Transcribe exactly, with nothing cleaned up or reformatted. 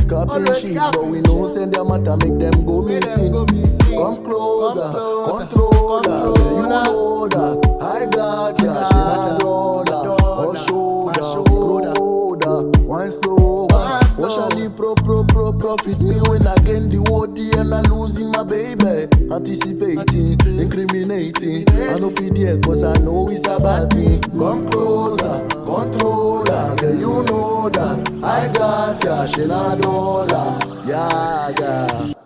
Capping shit, but we know send their matter, make them go missing. Come closer, controller, girl, you know that. I got ya, she not roller. Or shoulder, brother, wine slow, wine slow. Socially pro, pro, pro, profit me when I gain the world, and I losing my baby. Anticipating, incriminating. I know feed there, cause I know it's a bad thing. Come closer, controller, girl, you know that. I got ya, she not dollar. Yeah, yeah.